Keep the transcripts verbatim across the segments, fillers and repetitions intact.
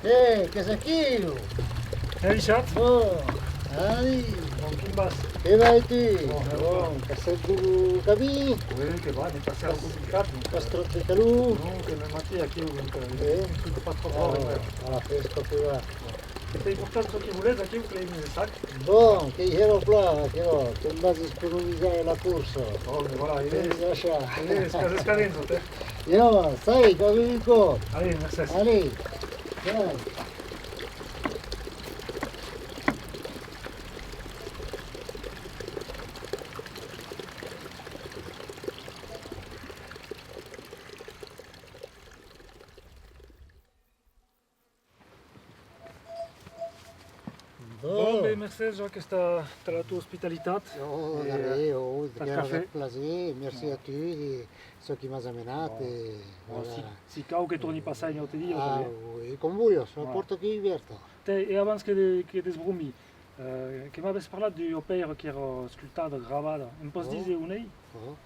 Eh, qu'es aquiu! Salut, chat! Bon, allez! Bon, quin vas? Que vai, tu? Bon, e vos? Bon, qu'as hèt lo camin? Oui, que va, n'ai passat un complicat, donc, pas, euh, tròp de calor? Non, que me mati aquiu, donc, euh, eh? Pas tròp fòrt, ah, donc, euh, ah, fes çò que va. Bon. Qu'ei important çò que voletz aquiu, que l'ei dins le sac. Bon, qu'ei hèra plan, aquerò, te'n vas economizar la corsa. Oh, mais voilà, il est, il est, qu'as escadent, tot, eh? Jo, ça y est, qu'as un còp. Allez, mercés. Allez, ouais. Bon, ben, mercés, Jacques, tà, tà la tua ospitalitat. Oh, de res, oh, qu'ei un plaser. Merci a tu de çò qui m'as amenat, e voilà. Si, si cau que torni passar un aute dia, tanben. Ah, oui, com vulhas, la pòrta qu'ei uverta. Tè, e abans que de, que desbrombi, eh, que m'avès parlat d'ua pèira qu'èra escultada, gravada. Em pòs díser on ei? Oh.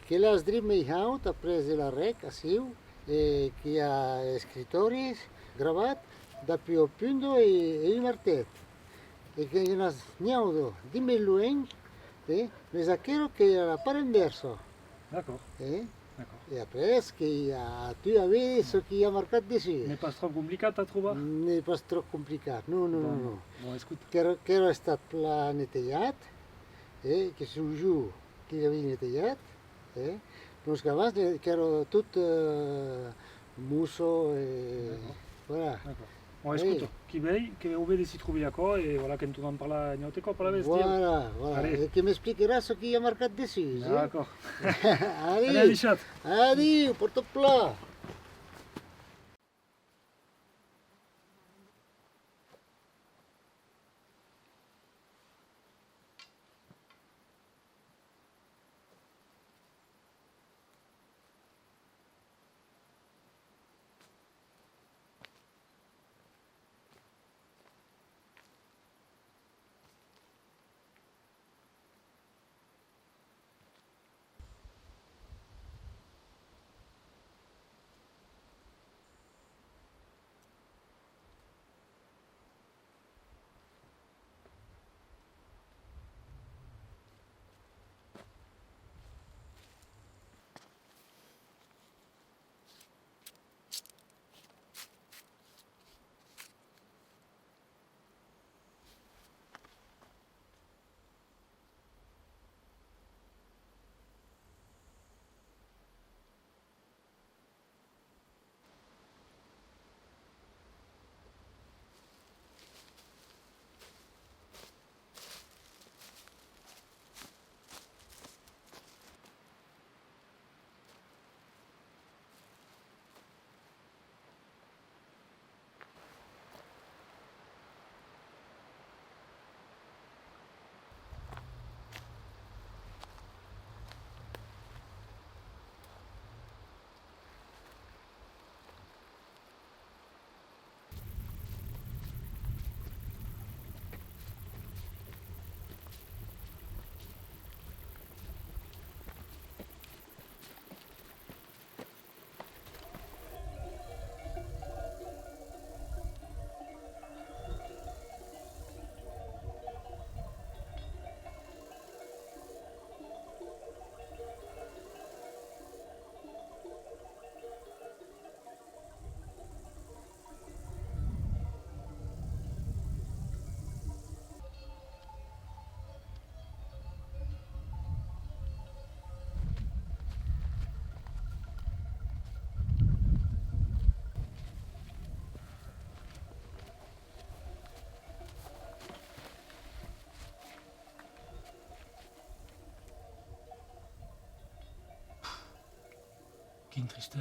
Que l'as drin mei haut, après de la rec, aciu, e qu'i a escritòris gravats dab ua punda e, e un martet. E que n'i a n'auta drin mei luenh, eh, mes aquera qu'ei era part envèrsa. D'acòrd. Eh? D'acòrd. E après, que i a, tu a véder çò qu'i a marcat dessús. N'ei pas tròp complicat a trobar? N'ei pas tròp complicat, non, non, non, non. Bon, escota. Qu'èra, qu'èra estat plan netejat, eh, que soi jo qui l'avii netejat, eh? Donc abans, eh, qu'èra tot, eh, mossa e... D'acòrd. Voilà. D'acòrd. Bon, escota, qui vei, que vau véder si trobi aquò, e voilà, que'n tornam parlar un aute còp, alavetz, diu. Voilà, voilà. Allez. E que m'explicaràs çò qu'i a marcat dessús, eh? D'acòrd. Allez. Allez, adishatz. Adiu, pòrta plan. Quin triste.